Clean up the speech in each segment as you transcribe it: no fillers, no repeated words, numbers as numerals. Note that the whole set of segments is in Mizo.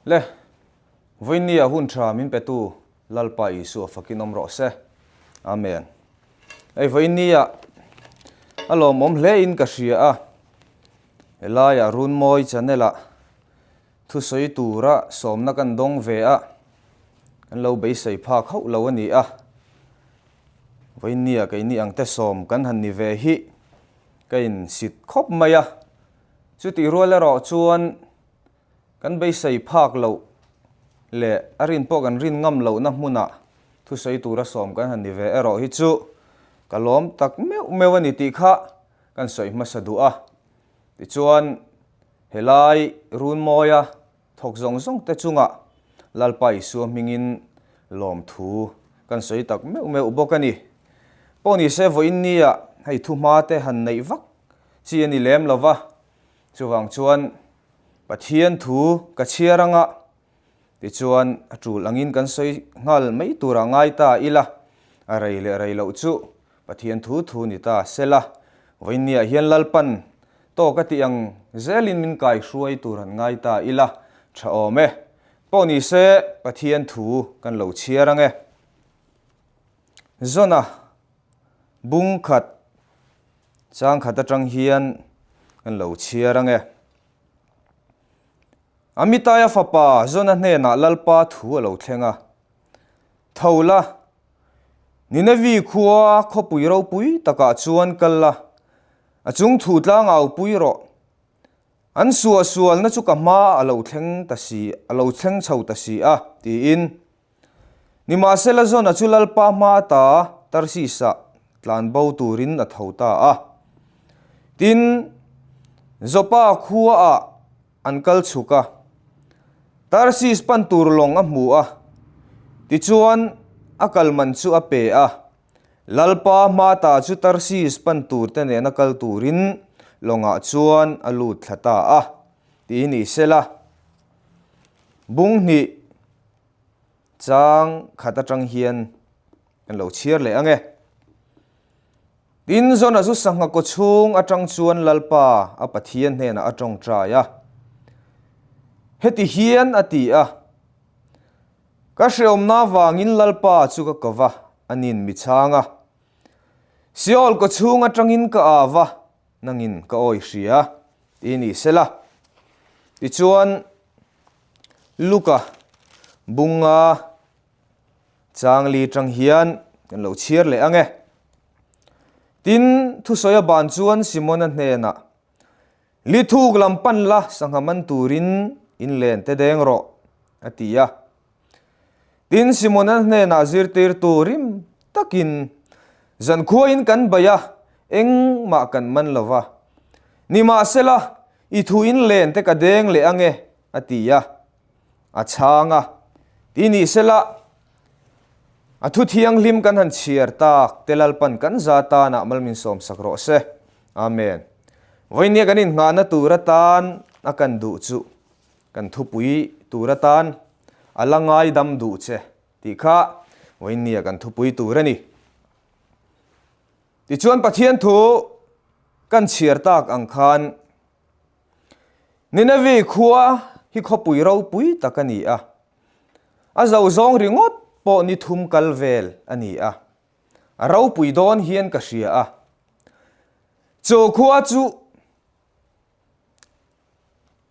Le, vawinia hun tha min petu Lalpa Isua fakin awm rawh se. Amen. Hei vawinia a lawmawm hle in ka hria a, helaiah Runmawi channel ah thusawi tura sawmna kan dawng ve a, kan lo beisei phak hauh lo a ni a. Vawinia keini ang te sawm kan han ni ve hi ka insit khawp mai a, chutih rual erawh chuan Kan beisei phak loh leh a rin pawh kan rin ngam lohna hmunah thusawi tura sawm kan han ni ve erawh hi chu ka lawm tak meuh meuh a ni tih kha kan sawi hmasa duh a. Tichuan, helai Runmawia thawk zawng zawng te chungah Lalpa Isua hmingin lawmthu kan sawi tak meuh meuh bawk a ni. Pawh nise vawiin nia hei thuhma te han neih vak chi a ni lem lova, Chuvang chuan Pathian thu ka chhiar anga tichuan a tul angin kan sawi nghal mai turah ngai ta ila, a rei leh rei loh chu Pathian thu thu ni ta sela, vawiinniah hian Lalpan tawk a tih ang zelin min kai hruai tur han ngai ta ila tha awm e. Pawh ni se Pathian thu kan lo chhiar ang e. Zona bung khat Chang khat atang hian kan lo chhiar ang e. Amitaia fapa Jona hnenah Lalpa thu a lo thleng a, Tho la, Ninevi khua khawpui ropui takah chuan kal la, a chung thu tlang aupui rawh. An suahsualna chu ka hma a lo thleng ta si, a lo thleng chho ta si a, tiin. Nimahsela Jona chu Lalpa hma ata Tarsis-ah tlan bo turin a tho ta a. Tin, Joppa khuaah an kal chhuk a, Tarsis pan tur lawng a hmu a, tichuan a kal man chu a pe a. Lalpa hma ata chu Tarsis pan tur te nena kal turin lawngah chuan a lut thla ta a, tih ni sela. Bung hnih. Chang khat atang hian kan lo chhiar leh ang e. Tin, Jona chu sangha kaw chhung atang chuan Lalpa a Pathian hnenah a tawngtai a. Heti hian a ti a, Ka hreawmna avangin Lalpa chu ka ko va, a nin mi chhang a. Seol kaw chhung atangin ka au va, nangin ka awi hria, ti ni sela. Tichuan, Luka bunga changli tang hian kan lo chhiar leh ang e. Tin, thusawi a ban chuan Simona hnenah, Lithuk lam pan la sangha man turin in len te deng rawh, a ti a. Tin, Simona hnenah zirtirtu rim takin, Zankhuain kan baih a, engmah kan man lo va. Nimahsela, I thu in len te ka deng leh ange, a ti a. A chhang a, Ti ni sela, a thu thianghlim kan han chhiar tak te Lalpan kan za tanah mal min sawmsak rawh se. Amen. Vawinia kan inngahna tur atan a kan duh chu kan thupui tur atan a la ngaidam duh che tih kha vawinia kan thupui tur a ni. Tichuan Pathian thu kan chhiar tak ang khan Ninevi khua hi khawpui ropui tak a ni a, a zo zawng ringawt pawh ni thum kal vel a ni a, a ropui dawn hian ka hria a. Chu khua chu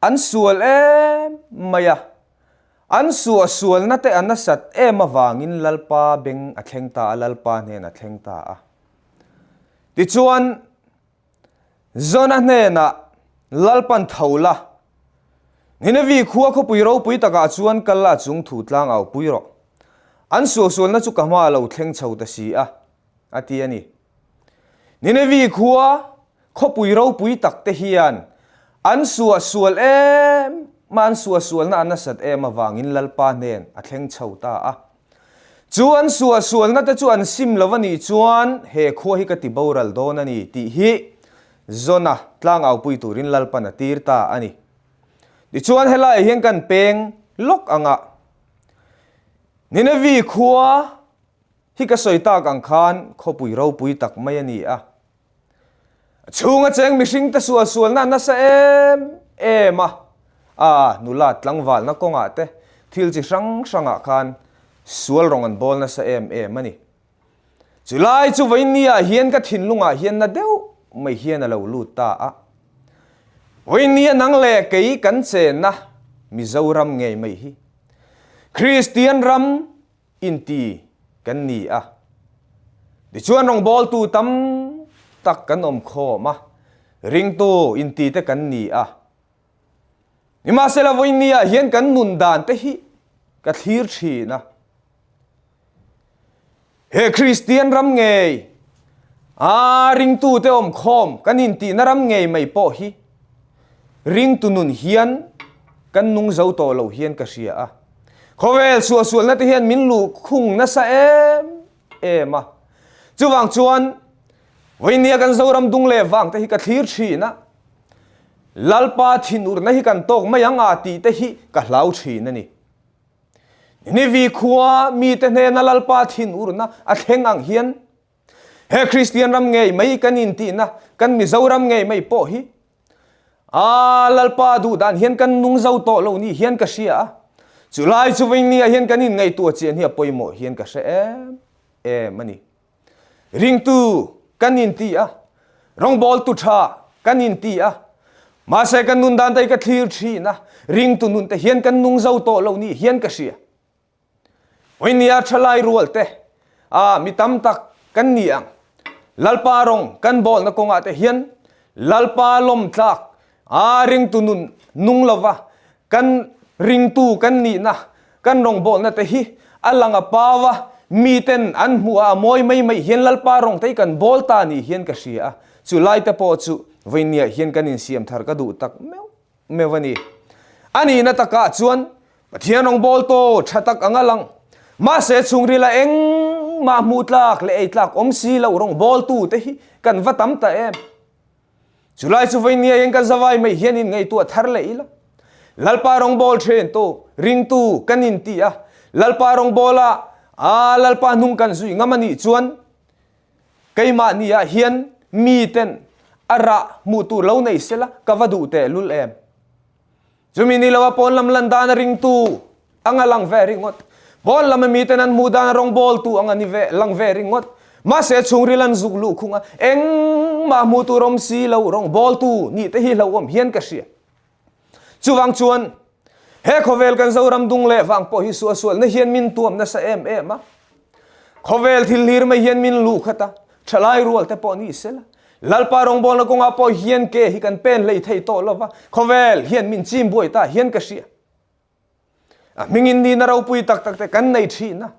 An sual em mai a, an suahsualna te a nasat em avangin Lalpa beng a thleng ta a, Lalpa hnen a thleng ta a. Tichuan, Jona hnenah Lalpan tho la, Ninevi khua khawpui ropui takah chuan kal la chung thu tlang au pui rawh. An suahsualna chu ka hma a lo thleng chho ta si a, a ti a ni. Ninevi khua khawpui ropui tak te hian an suahsual em a, an suahsualna a nasat em avangin Lalpa hnen a thleng chho ta a. Chu an suahsualna te chu an sim lo a nih chuan he khua hi ka ti boral dawn a ni tih hi Jona tlangaupui turin Lalpan a tir ta a ni. Tichuan helaiah hian kan peng lawk anga Ninevi khua Hi ka sawi tak ang khan khawpui ropui tak mai a ni a. A chhunga cheng mihringte sualsualna a nasa em em a. A nula tlangvalna kawngah te thil chi hrang hrangah khan sual rawng an bawl nasa em em a ni. Chulai chu vawiinniah hian ka thinlungah hian na deuh mai hian a lo lut ta a. Vawiinnia nang leh kei kan chenna Mizoram ngei mai hi Kristian ram inti kan ni a. Tichuan rawngbawltu tam tak kan awm khawm a, ringtu inti te kan ni a. Nimahsela vawiinniah hian kan nun dan te hi ka thlir thin a. He Kristian ram ngei a ringtute awm khawm kan intihna ram ngei mai pawh hi ringtu nun hian kan nung zo tawh lo hian ka hria a. Khawvel suahsualna te hian min luh khung nasa em em a. Chuvang chuan vawiinnia kan Zoram dung leh vang te hi ka thlir thin a. Lalpa thinurna hi kan tawk mai ang a tih te hi ka hlau thin a ni. Ninivi khua mite hnena Lalpa thinurna a thleng ang hian he Kristian ram ngei mai kan intihna, kan Mizoram ngei mai pawh hi a Lalpa duh dan hian kan nung zo tawh lo ni hian ka hria a. Chulai chu vawinia hian kan inngaihtuah chian hi a pawimawh hian ka hre em em a ni. Ringtu kan inti a, rawngbawltu tha kan inti a, mahse kan nun dan te hi ka thlir thin a, ringtu nun te hian kan nung zo tawh lo ni hian ka hria. Vawinia thalai rual te, a mi tam tak kan ni ang. Lalpa rawng kan bawlna kawngah te hian Lalpa lawmtlak a ringtu nun nung lova Kan ringtu kan nihna, kan rawngbawlna te hi a lang a pau a, miten an hmuh a, a mawi mai mai hian Lalpa rawng te hi kan bawl ta ni hian ka hria a, chu lai te pawh chu vawinia hian kan insiam thar ka duh tak meuh meuh a ni. A nihna takah chuan Pathian rawngbawl taw tha tak anga lang, mahse chhungrila engmah hmuh tlak leh ei tlak awm si lo rawngbawltu te hi kan va tam ta em? Chulai chu vawinia hian kan zavai mai hian in ngaihtuah thar leh ila. Lalpa rawngbawl thentu, ringtu kan inti a, Lalpa rawngbawla a Lalpa hnung kan zui ngam a nih chuan keimahni ah hian miten a rah hmuh tur lo nei sela ka va duh teh lul em. Chumi ni loa pawn lam lan dan a ringtu anga lang ve ringawt. Pawn lama miten an hmuh dan a rawngbawltu anga ni ve lang ve ringawt. Mahse chhungril an zuk luh khung a, engmah hmuh tur awm si lo rawngbawltu nih te hi hlauhawm hian ka hria. Chuvang chuan he khawvel kan Zoram dung leh vang pawh hi suahsualna hian min tuam nasa em em a. Khawvel thil hlir mai hian min luh khat a, thalai rual te pawh ni sela. Lalpa rawngbawlna kawngah pawh hian ke hi kan pen hlei thei tawh lo va, khawvel hian min chim buai ta hian ka hria. A hmingin nihna ropui tak tak te kan nei thin a.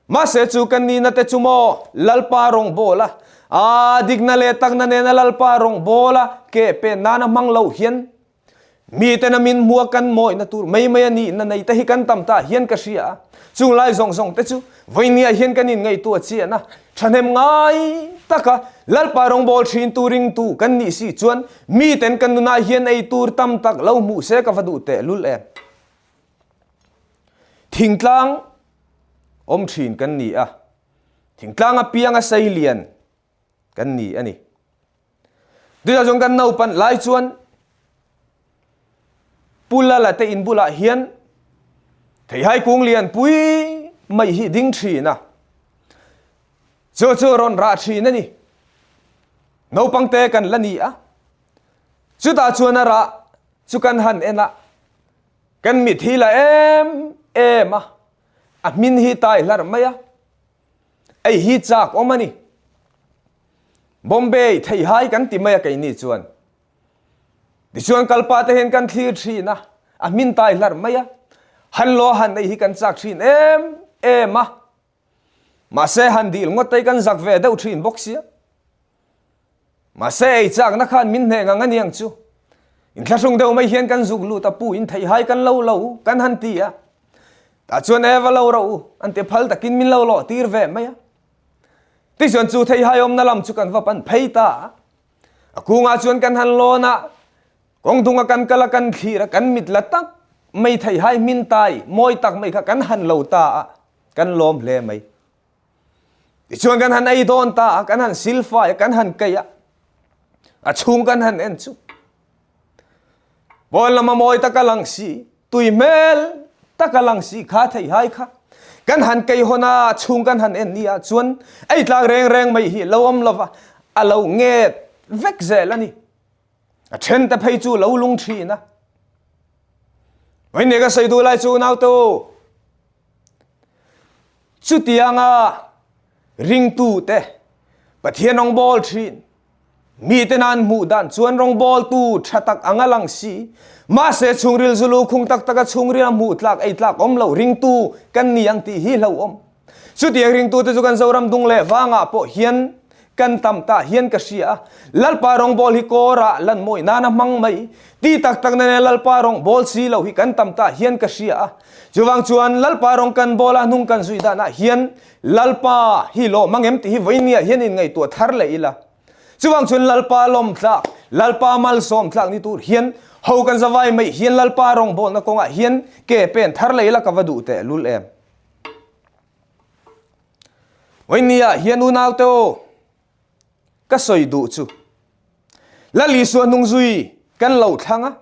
Mahse chu kan nihna te chu maw Lalpa rawngbawla, a dikna leh takna nena Lalpa rawngbawla ke pen nana hmang lo hian Miten a min hmua kan mawihna tur mai mai a nihna nei te hi kan tam ta hian ka hria a. Chung lai zawng zawng te chu vawinia hian kan inngaihtuah chian a, thahnem ngai taka Lalpa rawngbawl thintu ringtu kan nih si chuan miten kan nunah hian ei tur tam tak lo hmuh se ka va duh teh lul em. Thingtlang awm thin kan ni a, thingtlang apianga sei lian kan ni a ni. Tunah chuan kan naupan lai chuan Pu Lala te in bulah hian theihai kung lian pui mai hi ding thin a. Chu chu rawn rah thin a ni. Naupang te kan la ni a. Chutah chuan a rah chu kan han en a. Kan mit hi la em em a. A hmin hi tai hlar mai a. Ei hi chak awm a ni. Bombay theihai kan ti mai a keini chuan. Tichuan kalpa te hian kan thlir thin a, a hmin tai hlar mai a. Han lo han ei hi kan chak thin em em a. Mahse han dil ngawt te kan zak ve deuh thin bawk sia. Mahse ei chakna khan min hneh ngang aniang chu. Inthlahrung deuh mai hian kan zuk lut a, pu in theihai kan lo lo kan han ti a. Tah chuan Eva lo ro u, an ti phal takin min lo lawh tir ve mai a. Tichuan chu theihai awmna lam chu kan va pan phei ta a. A kungah chuan kan han lawn a, kawng dunga kan kal a kan thlir a, kan mit la tak mai theihai hmin tai mawi tak mai kha kan han lo ta a, kan lawm hle mai. Tichuan kan han ei dawn ta a, kan han silfai a, kan han keih a, a chhung kan han en chu. Pawn lama mawi taka lang si, tui hmel taka lang si kha theihai kha kan han kei hawn a, chhung kan han en ni ah chuan ei tlak reng reng mai hi lo awm lova, a lo nget vek zel a ni. A then te phei chu lo lung thin a. Vawiin ka sawi duh lai chu naute u, chutianga ringtute Pathian rawngbâwl ṭhin, miten an hmuh dan chuan rawngbâwltu ṭha tak anga lang si, mahse chhungril zu lukhung tak taka chhungril a hmuh tlak ei tlak awm lo ringtu kan ni ang tih hi hlauhawm. Chutiang ringtute chu kan Zoram dung leh vangah pawh hian kan tam ta hian ka hria a, Lalpa rawngbâwl hi kawrah lan mawi nana hmang mai ti tak tak na nen Lalpa rawngbâwl si lo hi kan tam ta hian ka hria a. Chuvang chuan Lalpa rawng kan bâwl a hnung kan zui danah hian Lalpa hi lawm ang em tih hi vawinia hian inngaihtuah thar leh ila. Chuvang chuan Lalpa lawm tlak, Lalpa malsawm tlak ni tur hian ho kan zavai mai hian Lalpa rawngbawlna kawngah hian ke pen thar leh ila ka va duh teh lul em. Vawinia hian unaute aw ka sawi duh chu Lal Isua hnungzui kan lo thlang a,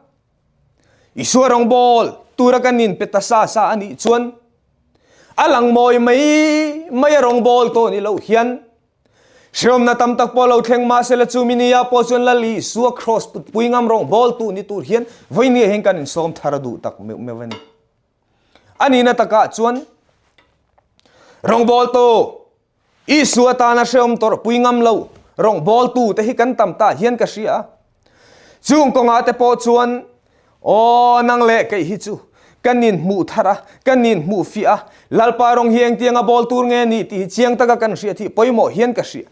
Isua rawngbawl tura kan inpe ta sa sa a nih chuan a lang mawi mai mai a rawngbawl tawh ni lo hian hreawmna tam tak pawh lo thleng mahse la chu minia pawh chuan Lal Isua kraws putpui ngam rawngbawl tu ni tur hian vawinia hian kan insawm thar a duh tak meuh meuh a ni. A nihna takah chuan rawngbawltu Isua tana hreawm tawrhpui ngam lo rawngbawltu te hi kan tam ta hian ka hria a. Chung kawngah te pawh chuan aw nang leh kei hi chu kan inhmuh thar a, kan inhmuh fiah a, Lalpa rawng hi engtianga bawl tur nge ni tih hi chiang taka kan hriat hi pawimawh hian ka hria.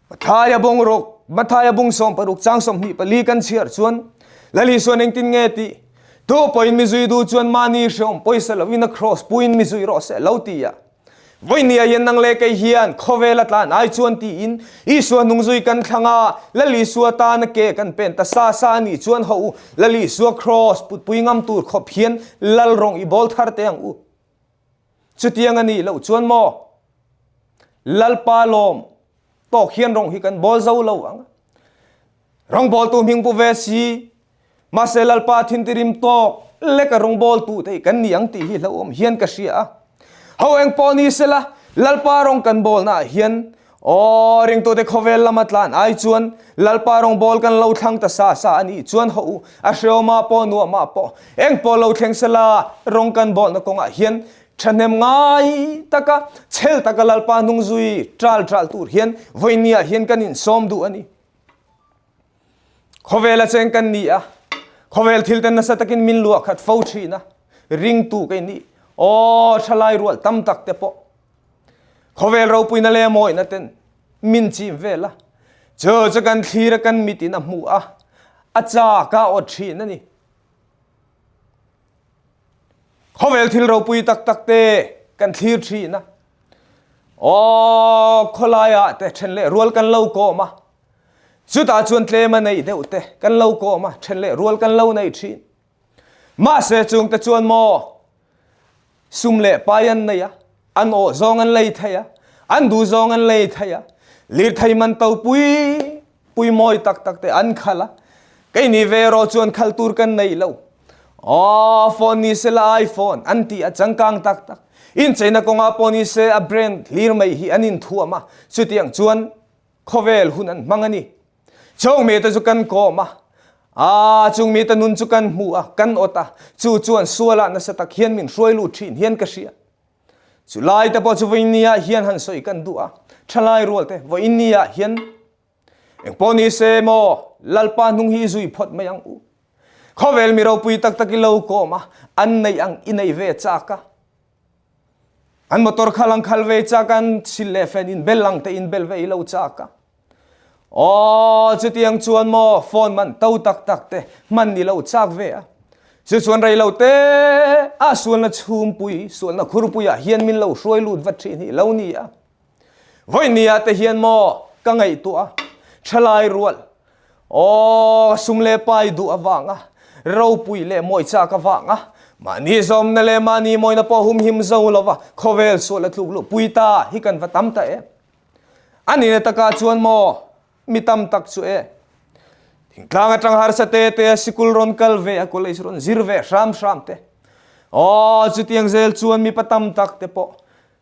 Mathaia bung ruk, Mathaia bung 16 chang 24 kan chhiar chuan Lal Isuan engtin nge tih? Tu pawhin mi zui duh chuan mahni hreawm pawisa loin a kraws puiin mi zui rawh se lo ti a. Vawinia hian nang leh kei hian khawvel a tlan ai chuan tiin Isua hnung zui kan thlang a, Lal Isua tana ke kan pen ta sa sa a nih chuan hawh u, Lal Isua kraws putpui ngam tur khawp hian Lal rawng i bawl thar teh ang u. Chutiang a nih loh chuan maw Lalpa lawm tawk hian rawng hi kan bawl zo lo ang. Rawngbawltu hming pu ve si, mahse Lalpa thintirim tawk leka rawngbawltu te hi kan ni ang tih hi hlauhawm hian ka hria a. Ho eng pawh ni sela, Lalpa rawng kan bawlnaah hian aw ringtute khawvel lama tlan ai chuan Lalpa rawngbawl kan lo thlang ta sa sa a nih chuan hawh u, a hreawmah pawh nuamah pawh eng pawh lo thleng sela rawng kan bawlna kawngah hian thahnem ngai taka chhel taka Lalpa hnung zui ṭal ṭal tur hian vawinia hian kan insawm duh a ni. Khawvela cheng kan ni a, khawvel thil te nasa takin min luah khat fo thin a, ringtu kei ni aw thalai rual tam tak te pawh khawvel ropuina leh mawina ten min chim vel a, chu chu kan thlir a kan mitin a hmu a, a chak a awt thin a ni. Khawvel thil ropui tak tak te kan thlir thin a, aw khawlaiah te then leh rual kan lo kawm a, Chutah chuan tlem a neih deuh te kan lo kawm a, then leh rual kan lo nei thin. Mahse chungte chuan maw sum leh pai an nei a, an awh zawng an lei thei a, an duh zawng an lei thei a, lirthei man to pui pui mawi tak tak te an khal a, keini ve erawh chuan khal tur kan nei lo. Aw phone ni se la iPhone an ti a changkang tak tak. Incheina kawngah pawh ni se a brand hlir mai hi an inthuam a, chutiang chuan Khawvel hun an hmang a ni. Chung mite chu kan kawm a, aa chung mite nun chu kan hmu a, kan awt a, chu chuan sualah nasa tak hian min hruai lut thin hian ka hria. Chu lai te pawh chu vawiinniah hian han sawi kan duh a, thalai rual te vawiinniah hian engpawh ni se maw Lalpa hnung hi i zui phawt mai ang u. Khawvel mi ropui tak tak i lo kawm a, an neih ang i nei ve chak a. An motor khal ang khal ve chak an sil leh fen in bel ang te in bel ve i lo chak a. Aw chutiang chuan maw phone man to tak tak te hman i lo chak ve a. Chu chuan rei lo te a sualna chhumpui sualna khurpui ah hian min lo hruai lut vat thin hi lo ni a. Vawinia te hian maw ka ngaihtuah a, thalai rual, aw sum leh pai duh avanga, ropui leh mawi chak avanga, mahni zawmna leh mahni mawina pawh humhim zo lova khawvel sual a tluk luh pui ta hi kan va tam ta em. A nihna takah chuan maw mi tam tak chu e. Thingtlang atang harsa te te a sikul rawn kal ve a college rawn zir ve hram hram te. Aw chutiang zel chuan mipa tam tak te pawh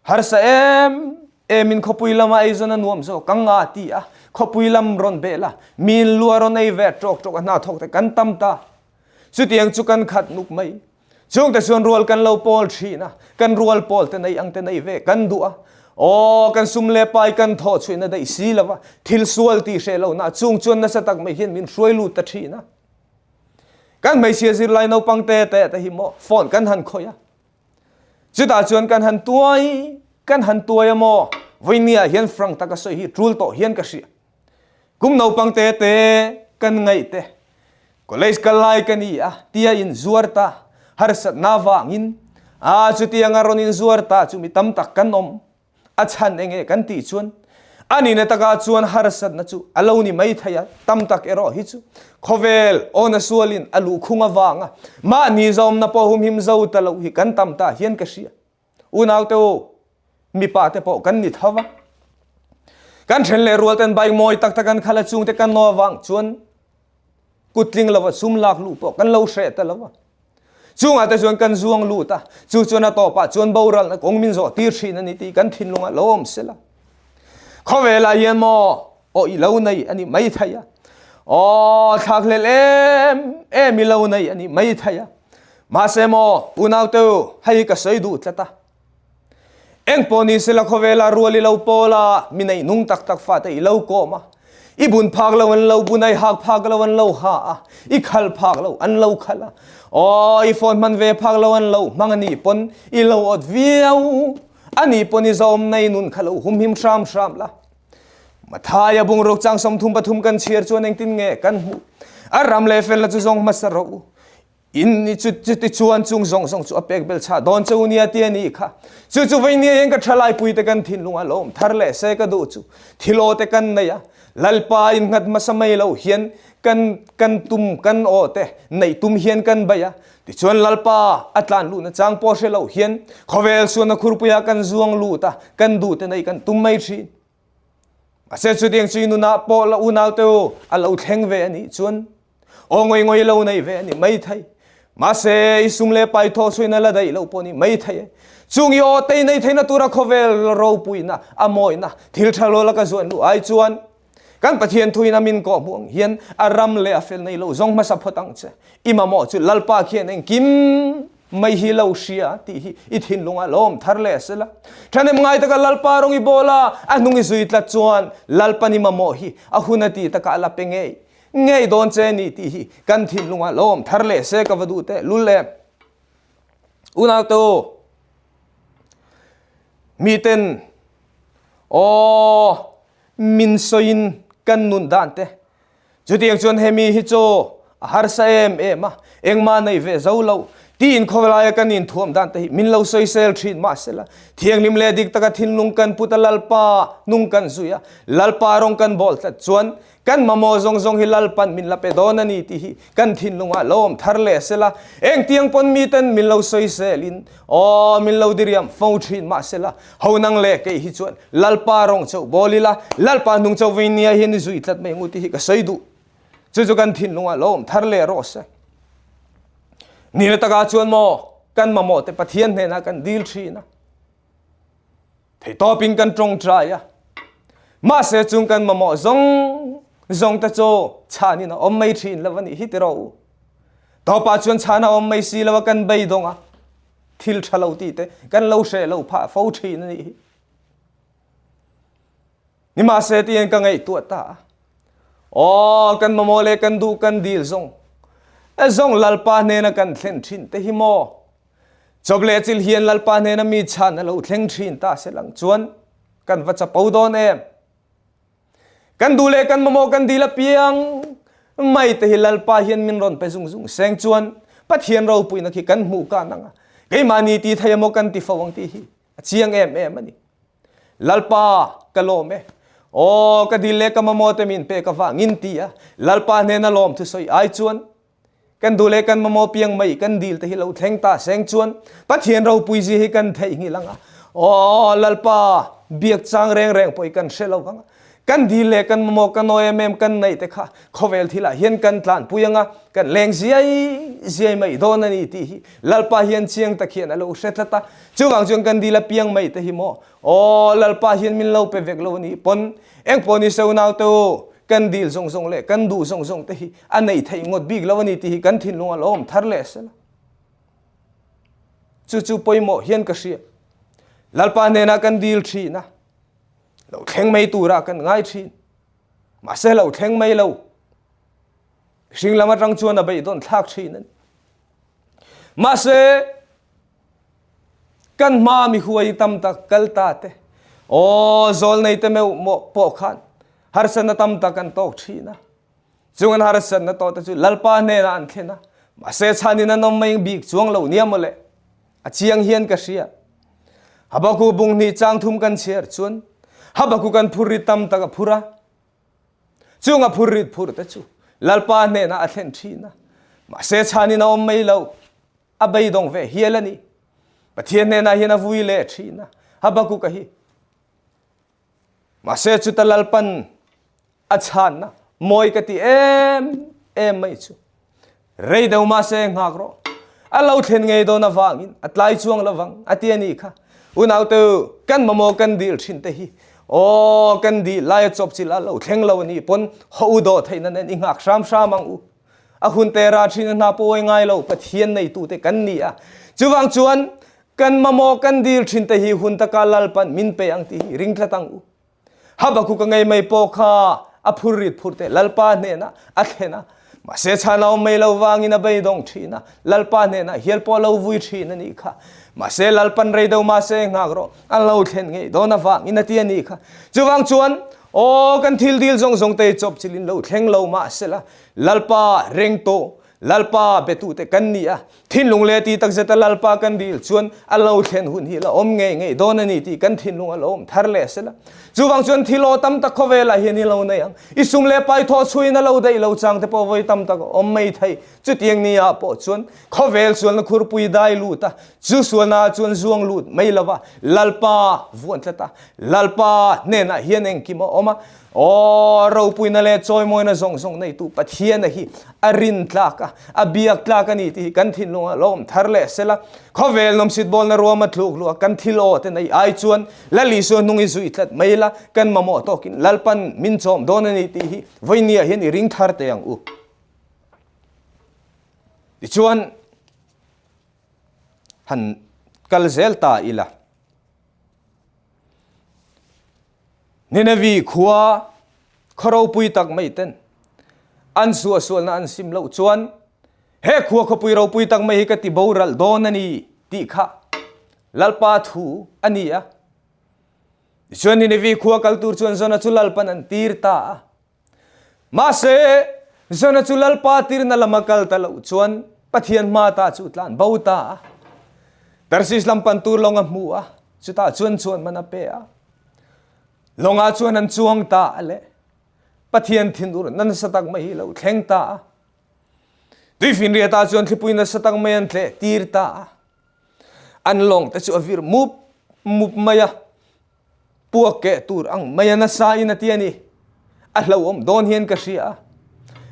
harsa em em in khawpui lama eizawn a nuam zawk ang a ti a, khawpui lam rawn bel a, min lua rawn ei ve tawk tawk a hna thawk te kan tam ta. Chutiang chu kan khat nuk mai. Chungte chuan rual kan lo pawl thin a, kan rual pawl te nei ang te nei ve kan duh a. Aw, kan sum leh pai kan thawh chhuihna daih si lo va, thil sual tih hreh lohna chung chuan nasa tak mai hian min hruai lut ta thin a. Kan hmeichhia zirlai naupang te te te hi maw phone kan han khawih a. Chutah chuan kan han tuai, kan han tuai a maw? Vawinia hian frank taka sawi hi tul tawh hian ka hria. Kum naupang te te kan ngaih te, college kal lai ka ni a tia in zuar ta, harsatna vangin a chutianga rawn in zuar ta chu mi tam tak kan awm. A chhan enge kan tih chuan a nihna takah chuan harsatna chu a lo ni mai thei a, tam tak erawh hi chu khawvel awna sualin a luhkhung avanga mahni zawmna pawh humhim zo ta lo hi kan tam ta hian ka hria. Unaute u, mipa te pawh kan ni tho va. Kan then leh rual ten bike mawi tak tak an khalh a, chungte kan naw avang chuan kut tling lova sum lak luh pawh kan lo hreh ta lo va. Chungah te chuan kan zuang lut a, chu chuan a tawpah chuan boralna kawng min zawh tir thin a ni tih kan thinlungah lo awm sela. Khawvelah hian maw aw i lo nei a ni mai thei a, aw thlakhlelh em em i lo nei a ni mai thei a. Mahse maw unaute u, hei ka sawi duh tlat a. Eng pawh ni sela khawvela rual i lo pawl a, mi nei nung tak tak fate i lo kawm a, i bun phak lo an lo bun a, i hak phak lo an lo ha a, i khal phak lo an lo khal a, aw i phone hman ve phak lo an lo hmang a nih pawn i lo awt viau a nih pawn i zawm nei nun kha lo humhim hram hram la. Mathaia bungruk chang 33 kan chhiar chuan engtin nge kan hmuh? A ram leh felna chu zawng hmasa rawh u. In ni chu chuti chuan chung zawng zawng chu a pek bel chah dawn che u nia ti a nih kha. Chu chu vei nia hian ka thalai pui te kan thinlung a lawm thar leh se ka duh chu. Thil aw te kan nei a, Lalpa in nghat hmasa mai lo hian kan kan tum kan aw te neih tum hian kan bei a. Tichuan Lalpa a tlan luhna chang pawh hre lo hian khawvel sualna khurpuiah kan zuang lut a, kan duh te neih kan tum mai thin. Mahse chutiang chu i nunah pawh la unaute u a lo thleng ve a nih chuan aw ngawi ngawi lo nei ve a ni mai thei. Mahse i sum leh pai thaw chhuina la daih lo pawh a ni mai thei e. Chung i aw tei nei theihna tura khawvel ropuina, a mawina, thil tha lo laka zuan luh ai chuan Kan Pathian thuin a min kawh hmuh ang hian a ram leh a fel nei lo zawng hmasa phawt ang che. I mamawh chu Lalpa khian engkim mai hi lo hria tih hi i thinlungah lawm thar leh sela. Thahnem ngai taka Lalpa rawng i bawl a, a hnung i zui tlat chuan Lalpan i mamawh hi a hun a tih takah a la pe ngei ngei dawn che ni tih hi kan thinlungah lawm thar leh se ka va duh teh lul em. Unau te u, miten aw min sawiin kan nun dan te. Chutiang chuan hemi hi chu a harsa em em a, engmah nei ve zo lo tiin khawlaia kan inthuam dan te hi min lo sawisel thin mahsela thianghlim leh dik taka thinlung kan put a Lalpa nung kan zui a, Lalpa rawng kan bawl tlat chuan Kan mamawh zawng zawng hi Lalpan min la pe dawn a ni tih hi kan thinlungah lo awm thar leh sela, engtiang pawn miten min lo sawiselin aw min lo diriam fo thin mah sela, ho nang leh kei hi chuan Lalpa rawng chauh bawl ila, Lalpa hnung chauh vei nia hian i zui tlat mai ngu tih hi ka sawi duh. Chu chu kan thinlungah lo awm thar leh rawh se. Nila takah chuan maw kan mamawh te Pathian hnenah kan dil thin a. Theitawpin kan tawngtai a, mahse chung kan mamawh zawng zawng te chu chhanin a awm mai thin lo a nih hi tiraw u. Tawpah chuan chhan a awm mai si lo a kan beidawng a, thil tha lo tih te kan lo hreh lo phah fo thin a nih hi. Nimahse tiin ka ngaihtuah ta a, aw kan mamawh leh kan duh kan dil zawng zawng Lalpa hnena kan thlen thin te hi maw Chawp leh chil hian Lalpa hnena mi chhan a lo thleng thin ta se lang chuan kan va chapo dawn em? Kan duh leh kan mamawh kan dil apiang mai te hi Lalpa hian min rawn pe zung zung seng chuan Pathian ropuina khi kan hmuh kan ang a, keimahni ti thei emaw kan ti fo ang tih hi a chiang em em a ni. Lalpa ka lawm e. Aw ka dil leh ka mamawh te min pek avangin ti a Lalpa hnena lawm thusawi ai chuan Kan duh leh kan mamawh piang mai kan dil te hi lo thleng ta seng chuan Pathian ropui zia hi kan theihnghilh ang a. Aw Lalpa, biak chang reng reng pawh hi kan hre lo vang a. Kan dil leh kan mamawh kan awi em em kan neih te kha khawvel thilah hian kan tlanpui anga kan leng ziai ziai mai dawn a ni tih hi Lalpa hian chiang tak hian a lo hre tlat a. Chuvang chuan kan dil apiang mai te hi maw aw Lalpa hian min lo pe vek lo a nih pawn engpawh ni se unaute u kan dil zawng zawng leh kan duh zawng zawng te hi a neih theih ngawt bik lo a ni tih hi kan thinlung a lo awm thar leh sela. Chu chu pawimawh hian ka hria. Lalpa hnenah kan dil thin a. Lo thleng mai tura kan ngai thin. Mahse lo thleng mai lo. Mihring lam atang chuan a beidawn thlak thin a ni. Mahse kan hma mi huai tam tak kal ta te aw zawl nei te meuh mawh pawh khan harsatna tam tak an tawk thin a. Chung an harsatna tawh te chu Lalpa hnenah an thlen a. Mahse chhanin an awm mai bik chuang lo nia mawle. A chiang hian ka hria. Habakkuk bung hnih chang thum kan chhiar chuan Habakkuk an phurrit tam tak a phur a. Chung a phurrit phur te chu Lalpa hnenah a thlen thin a. Mahse chhanin a awm mai lo. A beidawng ve hial a ni. Pathian hnenah hian a vui leh thin a. Habakkuk a hi. Mahse chuta Lalpan a chhanna mawi ka ti em em mai chu. Rei deuh mahse nghak rawh. A lo thlen ngei dawn avangin a tlai chuang lovang a ti a nih kha. Unaute kan mamawh kan dil thin te hi aw kan dil lai a chawp chilh a lo thleng lo a nih pawn haw u dawh theihna nen i nghak hram hram ang u. A hun te ra thin a hna pawi ngai lo Pathian neitute kan ni a. Chuvang chuan kan mamawh kan dil thin te hi hun taka Lalpan min pe ang tih hi ring tlat ang u. Habakkuk a ngei mai pawh kha a phur rit phur teh Lalpa hnenah a thlen a, mahse chhan a awm mai lo vangin a beidawng thin a, Lalpa hnenah hial pawh a lo vui thin a nih kha. Mahse Lalpan rei deuh mahse nghak rawh, an lo thlen ngei dawn avangin a ti a nih kha. Chuvang chuan, aw kan thil dil zawng zawng te chawp chilhin lo thleng lo mahsela Lalpa reng tawh Lalpa betute kan ni a, thinlung leh ti takzeta Lalpa kan dil chuan a lo thlen hun hi la awm ngei ngei dawn a ni tih kan thinlung a lo awm thar leh sela. Chuvang chuan thil aw tam tak khawvelah hian i lo nei ang. I sum leh pai thawh chhuiin a lo daih lo chang te pawh vawi tam tak a awm mai thei. Chutiang ni ah pawh chuan khawvel sualna khurpui dai lut a, chu sualna ah chuan zuang lut mai lova Lalpa vuan tlat a, Lalpa hnenah hian engkim a awm a, Aw, ropuina leh chawimawina zawng zawng neitu Pathiana hi a rin tlak a, a biak tlak a ni tih hi kan thinlung a lawm thar leh sela. Khawvel nawmsit bawlna ruama tluk luh a kan thil aw te nei ai chuan Lal Isua hnung i zui tlat mai la, kan mamawh tawkin Lalpan min chawm dawn a ni tih hi vawinia hian i ring thar teh ang u. Tichuan, han kal zel ta ila. Ninevi khua khaw ropui tak mai ten an suahsualna an sim loh chuan he khua khawpui ropui tak mai hi ka ti boral dawn a ni tih kha Lalpa thu a ni a. Tichuan Ninevi khua kal tur chuan Jona chu Lalpan an tir ta a. Mahse, Jona chu Lalpa tirna lama kal ta loh chuan Pathian hma ta chu tlan bo ta a. Tarsis lam pan tur lawng a hmu a, chutah chuan chuan man a pe a. Lawngah chuan an chuang ta a le. Pathian thinur nasa tak mai hi lo thleng ta a. Tuifinriatah chuan thlipui nasa tak mai an tleh tir ta a. An lawng te chu a vir mup mup mai a. Puak keh tur ang mai a nasa in a ti a ni. A hlauhawm dawn hian ka hria a.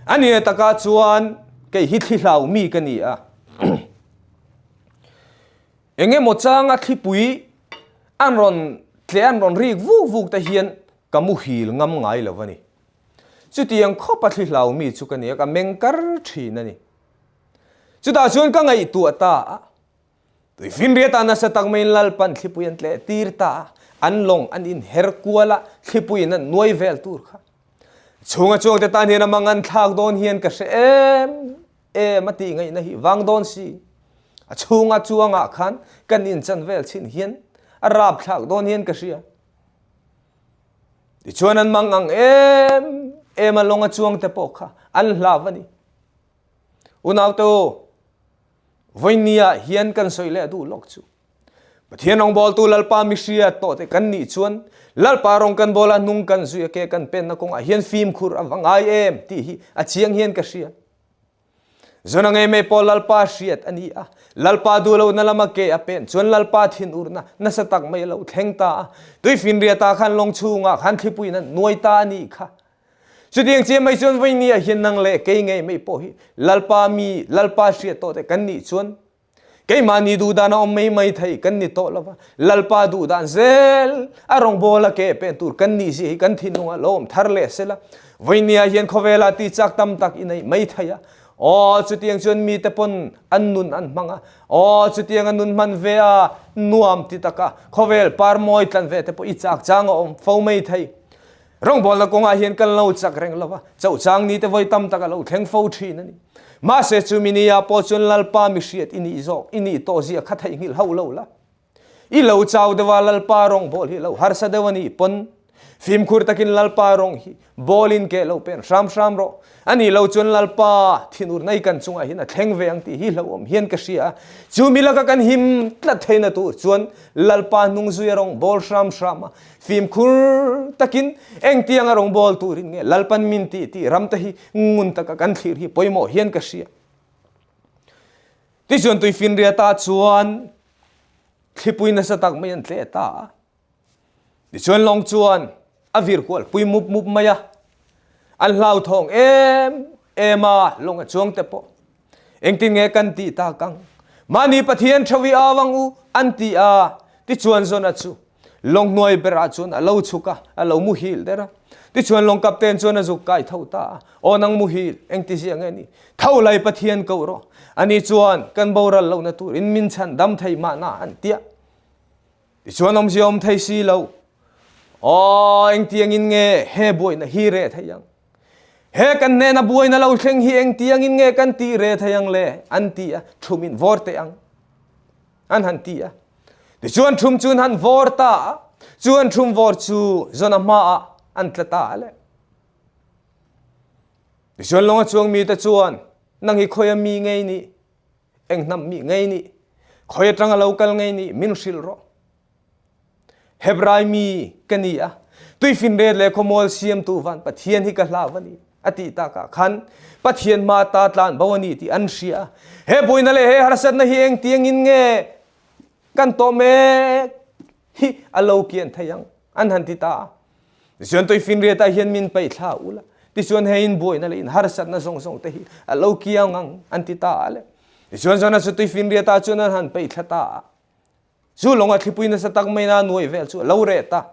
A nia takah chuan kei hi thli hlau mi ka ni a. Eng emaw changa thlipui an rawn tleh an rawn rik vuk vuk te hian ka muhil ngam ngai lo a ni. Chutiang khawp a thli hlau mi chu ka ni a, ka meng kar thin a ni. Chutah chuan ka ngaihtuah ta a. Tuifinriat ah nasa tak maiin Lalpan thlipui an tleh tir ta a, an lawng an inher kual a, thlipuiin an nuai vel tur kha. Chhunga chuangte tan hian a mangan thlak dawn hian ka hre em em a tih ngaihna hi vang dawn si. A chhunga chuangah khan kan inchan vel chin hian a rap thlak dawn hian ka hria. Tichuan an mang ang em em a lawnga chuangte pawh kha an hlau a ni. Unaute u, Vawinia hian kan sawi leh duh lawk chu. Pathian rawngbawltu Lalpa mihria tawhte kan nih chuan Lalpa rawng kan bawl a hnung kan zui a ke kan penna kawngah hian fimkhur a va ngai em tih hi a chiang hian ka hria. Zona ngei mai pawh Lalpa hriat a ni a. Lalpa duh lohna lama ke a pen chuan Lalpa thinurna nasa tak mai a lo thleng ta a. Tuifinriatah khan lawng chhungah khan thlipuiin an nuai ta a nih kha. Chutiang chiah mai chuan vawinia hian nang leh kei ngei mai pawh hi Lalpa mi, Lalpa hriat tawh te kan nih chuan keimahni duhdan a awm mai mai thei kan ni tawh lova, Lalpa duhdan zel a rawngbawla ke pen tur kan nih zia hi kan thinlungah lo awm thar leh sela. Vawinia hian khawvela ti chak tam tak i nei mai thei a. Aw, chutiang chuan mite pawn an nun an hmang a. Aw, chutiang a nun hman ve a nuam ti taka khawvel par mawi tlan ve te pawh i chak chang a awm fo mai thei. Rawngbawlna kawngah hian kan lo chak reng lo va, chauhchang ni te vawi tam tak a lo thleng fo thin a ni. Mahse chumi ni ah pawh chuan Lalpa mi hriat i nih zawk, i nih tawh zia kha theihnghilh hauh lo la. I lo chau deuh a, Lalpa rawngbawl hi lo harsa deuh a nih pawn fimkhur takin Lalpa rawng hi bawlin keh lo pen hram hram rawh. A nih lo chuan Lalpa thinur nei kan chungah hian a thleng ve ang tih hi hlauhawm hian ka hria a. Chumi laka kan him tlat theihna tur chuan Lalpa hnung zui a rawng bawl hram hram a. Fimkhur takin engtiang a rawngbawl turin nge Lalpan min tih tih ram te hi ngun taka kan thlir hi pawimawh hian ka hria. Tichuan tuifinriatah chuan thlipui nasa tak mai an tleh ta a. Tichuan lawng chuan a vir kual pui mup mup mai a. An hlauthawng em em a, lawng a chuang te pawh. Engtin nge kan tih tak ang? Mahni Pathian thawi au ang u, an ti a. Tichuan Jona chu lawng hnuai berah chuan a lo chhuk a, a lo muhil der a. Tichuan lawng kapten chuan a zuk kai tho ta a, Aw nang muhil, engti zia nge ni? Tho lai Pathian ko rawh. Ani chuan kan boral lohna turin min chhan dam thei mahna, an ti a. Tichuan awmzia awm thei si lo. Aw, engtiangin nge he buaina hi reh thei ang? He kan hnena buaina lo thleng hi engtiangin nge kan tih reh thei ang le? An ti a, thum in vawr teh ang. An han ti a. Tichuan thum chu an han vawr ta a, chu an thum vawr chu Jona hmaah an tla ta a le. Tichuan lawnga chuang mite chuan, Nang hi khawia mi ngei nih? Eng hnam mi ngei nih? Khawi atanga lo kal ngei nih? Min hrilh rawh. Hebrai mi ka ni a, tuifinriat leh khawmual siamtu van Pathian hi ka hlau a ni, a tih takah khan Pathian hma ta tlan bo a ni tih an hria a. He buaina leh he harsatna hi engtiangin nge kan tawh mek hi a lo kian thei ang, an han ti ta a. Tichuan tuifinriat ah hian min paih thla ula, tichuan hei in buaina leh in harsatna zawng zawng te hi a lo kiang ang, an ti ta a le. Tichuan Jonah chu tuifinriat ah chuan an han paih thla ta a. Chu lawng a thlipui nasa tak mai na nuai vel chu a lo reh ta.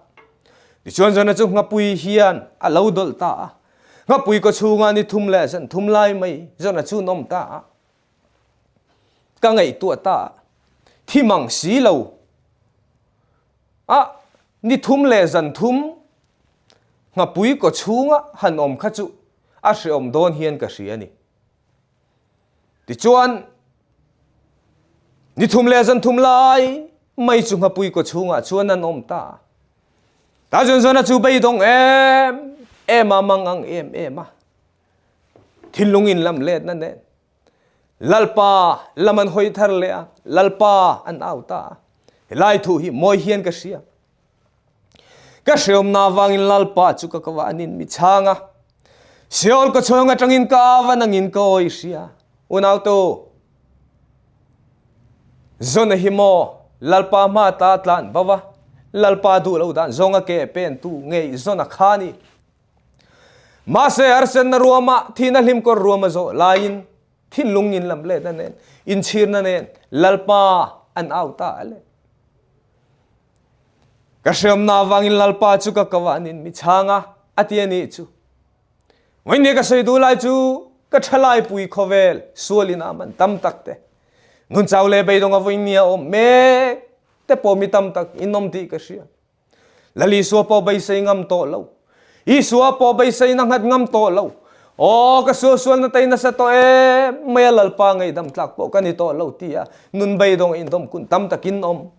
Tichuan Jonah chu nghapui hian a lo dawlh ta a. Nghapui kaw chhungah ni thum leh zan thum lai mai Jonah chu an awm ta a. Ka ngaihtuah ta a, thi mang si lo a ni thum leh zan thum nghapui kaw chhunga han awm kha chu a hreawm dawn hian ka hria a ni. Tichuan, ni thum leh zan thum lai mai chu nghapui kaw chhungah chuan an awm ta. Ta zawn zawna chu beidawng em em a, mang ang em em a, thinlung in lam letna nen Lalpa lam an hawi thar leh a, Lalpa an au ta a. Helai thu hi mawi hian ka hria. Ka hreawmna avangin Lalpa chu ka kava anin mi chhang a. Seol ka chhawng atangin ka au a nangin ka awi hria. Unautu, Zona hi maw Lalpa hma ta tlan bo va, Lalpa duh lo dan zawnga ke pen tu ngei Zona kha ni. Mahse arsenna ruama thihna hlimkawr ruama zawh laiin thinlung in lam letna nen, inchhirna nen Lalpa an au ta a le. Ka hreawmna avangin Lalpa chu ka ko ah nin mi chhang a, a ti a nih chu. Vawiin ka sawi duh lai chu ka thalai pui khawvel sualin a man tam tak te, nun chau leh beidawng a vawiin ni a awm mek te pawh mi tam tak in awm tih ka hria. Lal Isua pawh beisei ngam tawh lo. Isua pawh beiseina nghat ngam tawh lo. Aw, ka sualsualna tei nasa tawh em mai a Lalpa ngaihdam tlak pawh ka ni tawh lo ti a nun beidawng indawm kun tam takin awm.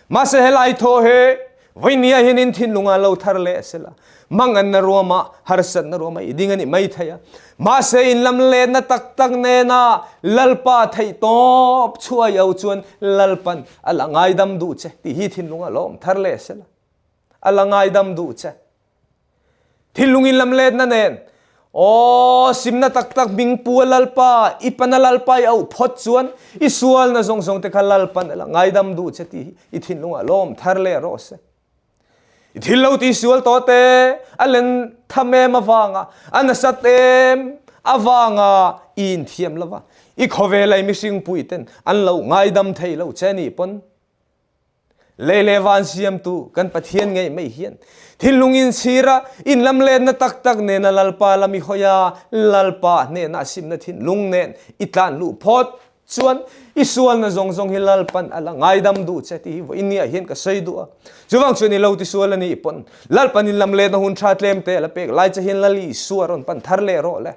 Mahse helai thaw he vawinia hian in thinlung ah lo thar leh a sela. Manganna ruamah, harsatna ruamah i ding a nih mai thei a. Mahse in lam letna tak tak nena Lalpa theih tawp chhuai au chuan Lalpan a la ngaidam duh che tih hi thinlung a lawm thar leh sela. A la ngaidam duh che. Thinlung in lam letna nen. Aw, simna tak tak hming pu a Lalpa, i pana Lalpa i auh phawt chuan i sualna zawng zawng te kha Lalpan a la ngaidam duh che tih hi i thinlungah lawm thar leh rawh se. I thil lo ti sual tawh te a len tham em avanga, a nasat em avanga i inthiam lova, i khawvel ai mihring pui ten an lo ngaidam thei lo che nih pawn Lei leh van siamtu kan Pathian ngei mai hian thinlung inchhir a, inlamletna tak tak nena Lalpa lam i hawi a, Lalpa hnenah simna thinlung nen i tlan luh phawt chuan i sualna zawng zawng hi Lalpan a la ngaidam duh che tih hi vawiin hian ka sawi duh a. Chuvang chuan i lo tisual a nih pawn Lalpan inlamletna hun tha tlem te a la pek lai che hian Lal Isua rawn pan thar leh rawh le.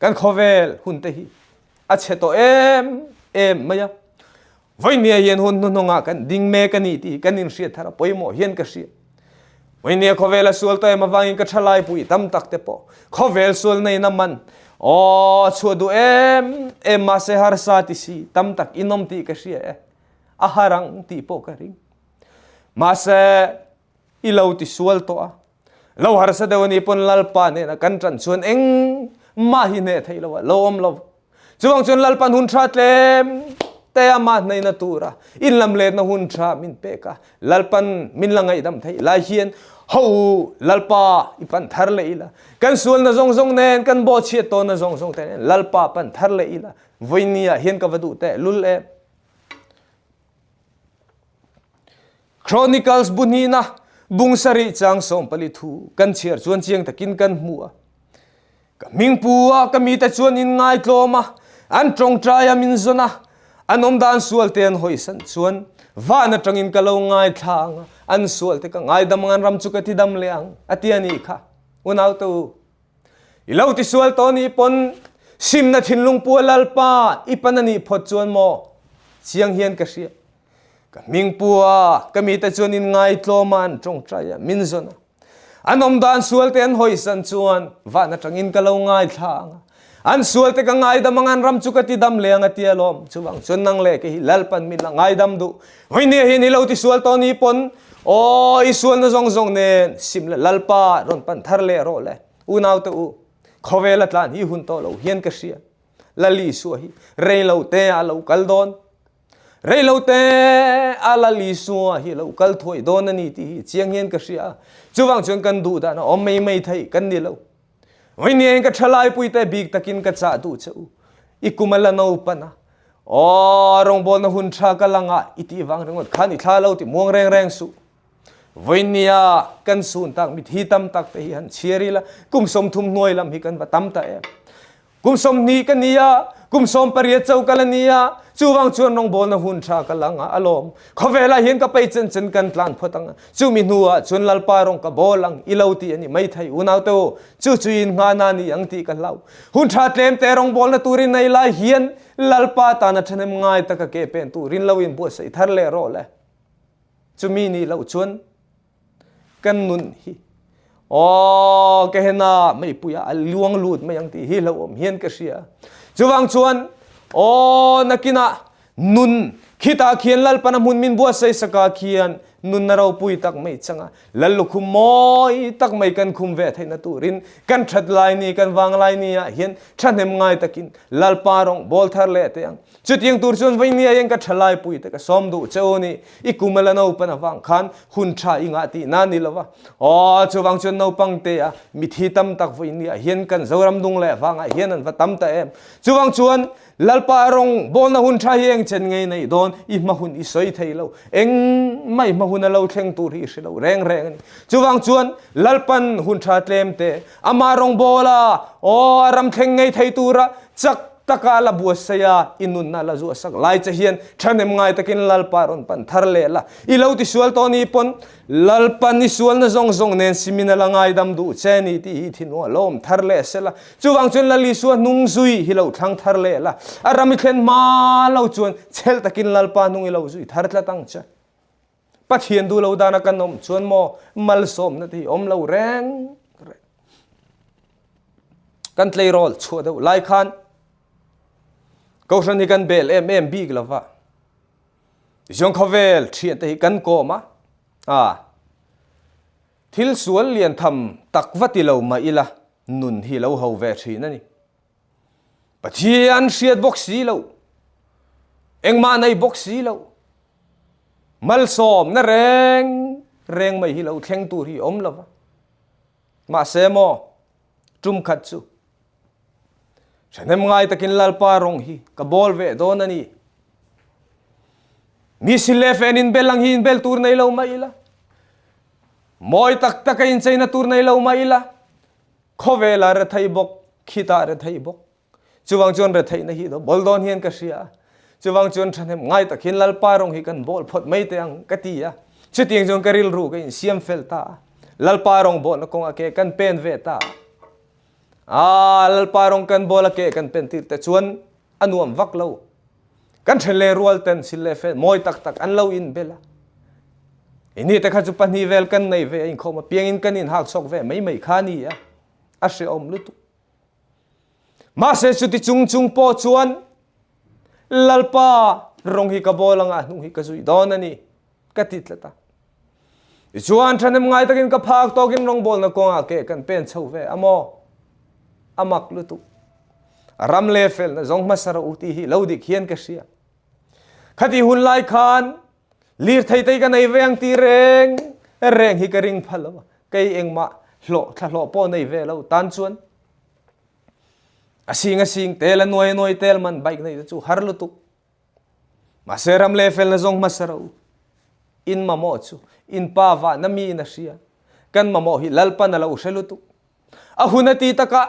Kan khawvel hun te hi a chhe tawh em em mai a. Vawinia hian hun hnuhnungah kan ding mek a ni tih kan inhriat thar a pawimawh hian ka hria. Vawinia khawvel a sual tawh em avangin ka thalai pui tam tak te pawh khawvel sual neiin a man aw chhuah duh em em mahse harsa ti si tam tak in awm tih ka hria e. A har ang tih pawh ka ring. Mahse i lo ti sual tawh a. Lo harsa deuh a nih pawn Lalpa nena kan ṭan chuan engmah hi hneh theih lo a, lo awm lo. Chuvang chuan Lalpan hun ṭha tlem te amah hnaihna tura inlamletna hun ṭha min pek a, Lalpan min la ngaihdam theih lai hian ho u Lalpa i pan thar leh ila, kan sualna zawng zawng nen, kan bawhchhiat tawnna zawng zawng te nen Lalpa pan thar leh ila, vawinia hian ka va duh teh lul em. Chronicles bu hnihna bung sarih chang 14 thu kan chhiar chuan chiang takin kan hmu a. Ka hmingpu a ka mite chuan in ngaitlawm a, an tawngtai a min zawn a, an awmdan sual te an hawisan chuan van atangin ka lo ngaithla ang a, an sual te ka ngaidam ang, an ram chu ka tidam leh ang, a ti a nih kha. Unaute u, I lo tisual tawh nih pawn simna thinlung pu a Lalpa i pan a nih phawt chuan maw chiang hian ka hria. Ka hming pu a ka mite chuan in ngaitlawm a an tawngtai a min zawn a. An awmdan sual te an hawisan chuan van atangin ka lo ngaithla ang a. An sual te ka ngaidam ang an ram chu ka tidam leh ang a ti alawm. Chuvang chuan nang leh kei hi Lalpan min la ngaidam duh. Vawinia hian i lo tisual tawh nih pawn Aw, i sualna zawng zawng nen sim le Lalpa rawn pan thar leh rawh le. Unaute u, khawvel a tlan hi hun tawh lo hian ka hria. Lal Isua hi rei lo te a lo kal dawn. Rei lo te a Lal Isua hi lo kal thuai dawn a ni tih hi chiang hian ka hria. Chuvang chuan kan duh dan a awm mai mai thei kan ni lo. Vawinia in ka thalai puite bik takin ka chah duh che u. I kum a la naupan a. Aw, rawngbawlna hun tha ka lang a, i tih vang ringawt khan i thla lo ti muang reng reng suh. Vawinia kan sun tak mithi tam tak te hi han chhiar ila, kum 30 hnuai lam hi kan va tam ta em. Kum 20 ka ni a, kum 18 cho ka la ni a, chuvang chuan rawngbawlna hun tha ka lang a, alawm. Khawvelah hian ka pei chen chen kan tlan phawt ang a, chumi hnuah chuan Lalpa rawng ka bawl ang, i lo ti a ni maithei unaute u, chu chu in nghahna a ni ang tih ka hlau. Hun tha tlem te rawngbawlna turin nei lai hian Lalpa tana thahnem ngai taka ke pen turin lo inbuatsaih thar leh rawh le. Chumi nih loh chuan kan nun hi aw ka hena meipuia a luang lut mai ang tih hi hlauhawm hian ka hria. Chuvang chuan aw nakinah nun khitah khian Lalpana hmun min buatsaih saka khian nunna ropui tak mai changa Lal lukhum mawi tak mai kan khum ve theihna turin kan that lai ni kan vang lai ni ah hian thahnem ngai takin Lalpa rawng bawl thar leh teh ang. Chutiang tur chuan vawinia hian ka thalai pui te ka sawm duh che u ni. I kum a la naupan avang khan hun tha i ngah tihna ni lo va. Aw, chuvang chuan naupang te a mithi tam tak vawinia hian kan Zoram dung leh vangah hian an va tam ta em. Chuvang chuan Lalpa rawng bawlna hun tha hi eng chen ngei nei dawn i hma hun i sawi thei lo. Eng mai hma hun a lo thleng tur hi i hre lo reng reng a ni. Chuvang chuan Lalpan hun tha tlem te amah rawng bawla aw a ram thleng ngei thei tura chak taka la buatsaih a, i nunna la zuahsak lai che hian thahnem ngai takin Lalpa rawn pan thar leh la. I lo tisual tawh ni pawn Lalpan i sualna zawng zawng nen simin a la ngaidam duh che ni tih hi thinua lawm thar leh se la. Chuvang chuan Lal Isua hnung zui hi lo thlang thar leh la. A ram i thlen hma lo chuan chhel takin Lalpa hnung i lo zui thar tlat ang che. Pathian duh lo dana kan awm chuan maw malsawmna te hi awm lo reng reng. Kan tleirawl chhuah deuh lai khan Kohhran hi kan bel em em bik lova. Tichuan khawvel thiante hi kan kawm a, a thil sual lian tham tak va ti lo mah ila. Nun hi lo ho ve thin a ni. Pathian hriat bawk si lo, engmah nei bawk si lo, malsawmna reng reng mai hi lo thleng tur hi awm lo va. Mahse maw, tum khat chu thahnem ngai takin Lalpa rawng hi ka bawl ve dawn a ni. Mi sil leh fen inbel ang hi inbel tur nei lo mah ila, mawi tak taka incheina tur nei lo mah ila, Khawvela rethei bawk, khitah rethei bawk. Chuvang chuan retheihna hi do bawl dawn hian ka hria a. Chuvang chuan thahnem ngai tak hian Lalpa rawng hi kan bawl phawt mai teh ang ka ti a. Chutiang chuan ka rilru ka insiam fel ta a. Lalpa rawng bawlna kawngah ke kan pen ve ta a. Aa, Lalpa rawng kan bawl a ke kan pen tir te chuan a nuam vak lo. Kan then leh rual ten sil leh fel mawi tak tak an lo inbel a. Ini te kha chu pahnih vel kan nei ve a inkhawm a piangin kan inhak chhawk ve mai mai kha ni a. A hrehawm lutuk. Mahse chuti chung chung pawh chuan Lalpa rawng hi ka bawl anga hnung hi ka zui dawn a ni ka ti tlat a. Tichuan ṭhahnem ngai takin ka phak tawkin rawngbawlna kawngah ke kan pen chho ve a maw? A mak lutuk. A ram leh felna zawng hmasa rawh u tih hi lo dik hian ka hria. Khati hun lai khan lirthei tei ka nei ve ang tih reng reng hi ka ring phal lo a. Kei engmah hlawh thla hlawh pawh nei ve lo tan chuan a sing a sing tel a nuai a nuai tel man bike nei te chu har lutuk. Mahse ram leh felna zawng hmasa rawh u. In mamawh chu in pa vahna miin a hria. Kan mamawh hi Lalpan a lo hre lutuk. A hun a ti takah,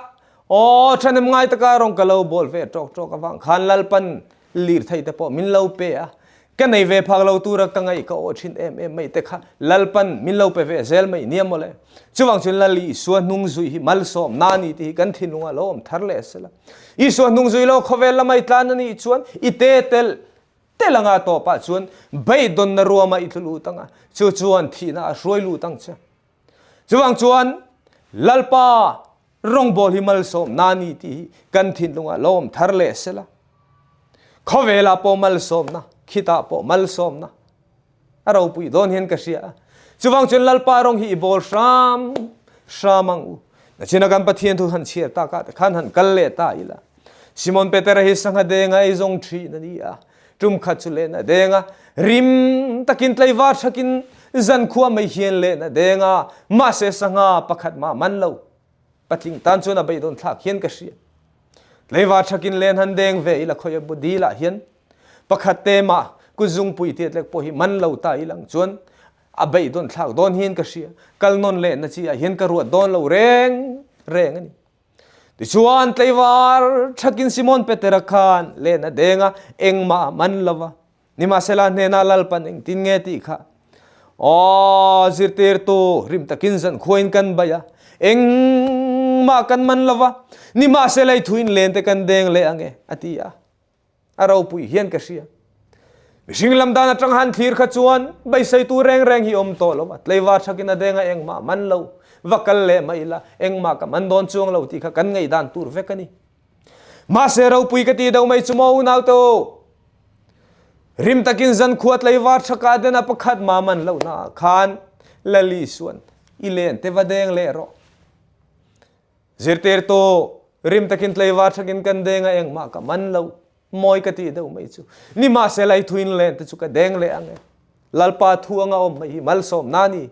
aw ṭhahnem ngai taka rawng ka lo bawl ve ṭawk ṭawk avang khan Lalpan lirthei te pawh min lo pe a. Ka nei ve phak lo tura ka ngaih ka aw ṭhin em em mai te kha Lalpan min lo pe ve zel mai nia mawle. Chuvang chuan Lal Isua hnung zui hi malsawmna a ni tih hi kan thinlungah lo awm thar leh sela. Isua hnung zui lo khawvel lama i tlan a nih chuan i te tel tel anga tawpah chuan beidawnna ruama i tlu lut anga chu chuan thihna a hruai lut ang che. Chuvang chuan Lalpa rawngbawl hi malsawmna a ni tih hi kan thinlungah lo awm thar leh sela. Khawvelah pawh malsawmna, khitah pawh malsawmna a ropui dawn hian ka hria a. Chuvang chuan Lalpa rawng hi i bawl hram hram ang u. Nachina kan Pathian thu han chhiar takah te khan han kal leh ta ila. Simon Petera hi sangha denga ei zawng thin a ni a. Tum khat chu len a deng a, rim takin tlaivar thakin zankhua mai hian len a deng a, mahse sangha pakhat mah man lo. Patling tan chuan a beidawn thlak hian ka hria. Tlaivar thakin len han deng ve ila khawi a bu dil ah hian pakhat te mah kutzungpui tiat lek pawh hi man lo ta ilang chuan a beidawn thlak dawn hian ka hria. Kal nawn lehna chi ah hian ka ruat dawn lo reng reng a ni. Tichuan tlaivar thakin Simon Petera khan len a deng a, engmah a man lo va. Nimahsela hnenah Lalpan engtin nge tih kha? Aw, zirtirtu, rim takin zankhuain kan baih a, engmah kan man lo va, nimahsela i thuin len te kan deng leh ang e, a ti a. A ropui hian ka hria. Mihring lam dan atang han thlir kha chuan beiseitu reng reng hi awm tawh lo a, tleivar thakin a deng a engmah man lo, va kal leh mai ila engmah ka man dawn chuang lo tih kha kan ngaihdan tur vek a ni. Mahse ropui ka ti deuh mai chu maw unau te u? Rim takin zankhua tleivar thaka den a pakhat ma man lohna ah khan Lali suan i len te va deng leh rawh. Zirtirtu, rim takin tleivar thakin kan deng a engmah ka man lo. Mawi ka tih deuh mai chu. Nimahsela i thuin len te chu ka deng leh ang e. Lalpa thu anga awm mai hi malsawmna ni.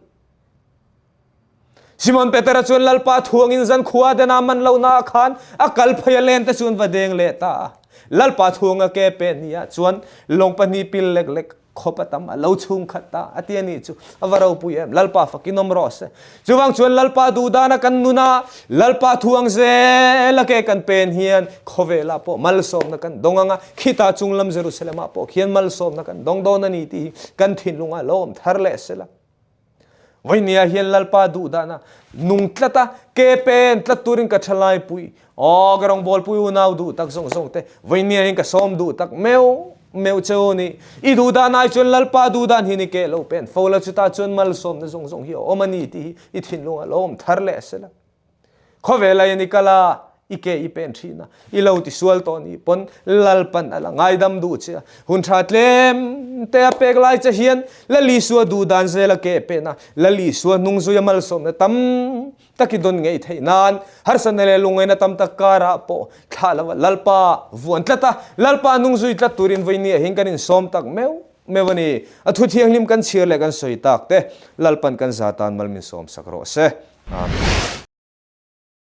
Simon Petera chuan Lalpa thu angin zan khua dena man lo na khan a kal phei a len te chuan va deng leh ta a. Lalpa thu anga ke pen ni ah chuan lawng pahnih pil lek lek khawp a tam a lo chhung khat ta a ti a nih chu a va ropui em Lalpa fakin awm rawh se chuvang chuan Lalpa duhdana kan nuna Lalpa thu ang zel a ke kan pen hian khawvelah pawh malsawmna kan dawng anga khita chunglam Jerusalem ah pawh khian malsawmna kan dawng dawn a ni tih hi kan thinlungah lo awm thar leh sela Vawinia hian Lalpa duh dana nung tlat a, ke pen tlat turin ka thalai pui. Aw, ka rawngbawlpui unau duh tak zawng zawng te, vawinia hian ka sawm duh tak meuh meuh che u ni. I duh dan ai chuan Lalpa duh dan hi ni ke lo pen fo la, chutah chuan malsawmna zawng zawng hi a awm a ni tih hi i thinlungah lo awm thar leh sela. Khawvel aiin i kal a, i ke i pen thin a, i lo ti sual tawh nih pawn Lalpan a la ngaidam duh che a. Hun tha tlem te a pek lai che hian Lal Isua duh dan zel a ke pen a, Lal Isua hnung zui a malsawmna tam tak i dawn ngei theih nan harsatna leh lungngaihna tam tak karah pawh thlah lo a Lalpa vuan tlat a, Lalpa nung zui tlat turin vawiin ah hian kan insawm tak meuh meuh a ni. A thu thianghlim kan chhiar leh kan sawi tak te Lalpan kan za tan mal min sawm sak rawh se. Amen.